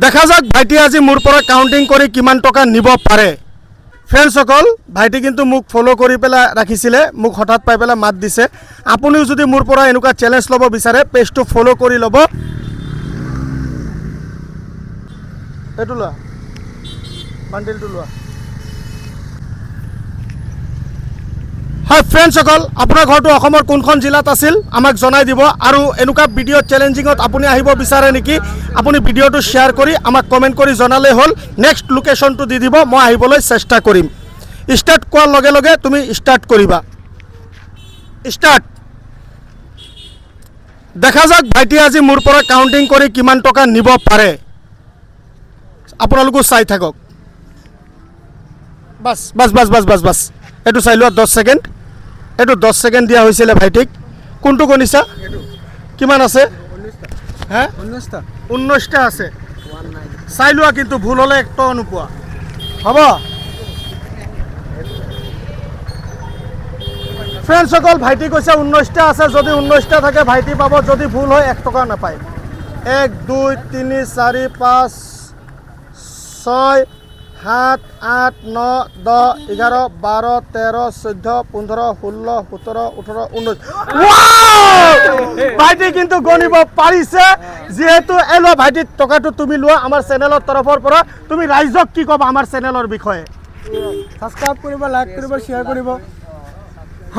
দেখা যাওক ভাইটি আজি মোৰ পৰা কাউণ্টিং কৰি কিমান টকা নিব পাৰে। ফ্ৰেণ্ডছসকল, ভাইটি কিন্তু মোক ফ'ল' কৰি পেলাই ৰাখিছিলে, মোক হঠাৎ পাই পেলাই মাত দিছে। আপুনিও যদি মোৰ পৰা এনেকুৱা চেলেঞ্জ ল'ব বিচাৰে, পেজটো ফ'ল' কৰি ল'ব। এইটো লোৱা, বান্ডিলটো লোৱা। হয় ফ্ৰেণ্ডছসকল, আপোনাৰ ঘৰটো অসমৰ কোনখন জিলাত আছিল আমাক জনাই দিব। আৰু এনেকুৱা ভিডিঅ' চেলেঞ্জিঙত আপুনি আহিব বিচাৰে নেকি, আপুনি ভিডিঅ'টো শ্বেয়াৰ কৰি আমাক কমেণ্ট কৰি জনালেই হ'ল। নেক্সট লোকেশ্যনটো দি দিব, মই আহিবলৈ চেষ্টা কৰিম। ষ্টাৰ্ট কোৱাৰ লগে লগে তুমি ষ্টাৰ্ট কৰিবা। ষ্টাৰ্ট। দেখা যাওক ভাইটি আজি মোৰ পৰা কাউণ্টিং কৰি কিমান টকা নিব পাৰে। আপোনালোকো চাই থাকক। Bus bus bus bus bus bus, এইটো চাই লোৱা। 10 ছেকেণ্ড, এইটো 10 ছেকেণ্ড দিয়া হৈছিলে ভাইটিক। কোনটো গণিছা? কিমান আছে? হে? 19টা। 19টা আছে, চাই লোৱা। কিন্তু ভুল হ'লে 1 টকা নোপোৱা। হ'ব ফ্ৰেণ্ডছসকল, ভাইটি কৈছে 19টা আছে। যদি 19টা থাকে ভাইটি পাব, যদি ভুল হয় 1 টকা নাপায়। 1, 2, 3, 4, 5, 6, 7, 8, 9, 10, 11, 12, 13, 14, 15, 16, 17, 18, 19। ভাইটি কিন্তু গণিব পাৰিছে যিহেতু। এই লোৱা ভাইটি, টকাটো তুমি লোৱা আমাৰ চেনেলৰ তৰফৰ পৰা। তুমি ৰাইজক কি ক'বা আমাৰ চেনেলৰ বিষয়ে? ছাবস্ক্ৰাইব কৰিব, লাইক কৰিব, শ্বেয়াৰ কৰিব।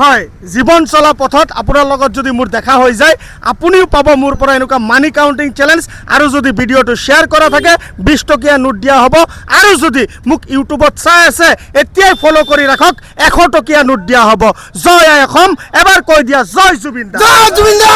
হয়, জীৱন চলা পথত আপোনাৰ লগত যদি মোৰ দেখা হৈ যায়, আপুনিও পাব মোৰ পৰা এনেকুৱা মানি কাউণ্টিং চেলেঞ্জ। আৰু যদি ভিডিঅ'টো শ্বেয়াৰ কৰা থাকে, 20 টকীয়া নোট দিয়া হ'ব। আৰু যদি মোক ইউটিউবত চাই আছে, এতিয়াই ফ'ল' কৰি ৰাখক, 100 টকীয়া নোট দিয়া হ'ব। জয় আই অসম। এবাৰ কৈ দিয়া, জয় জুবিন দা। জয় জুবিন দা।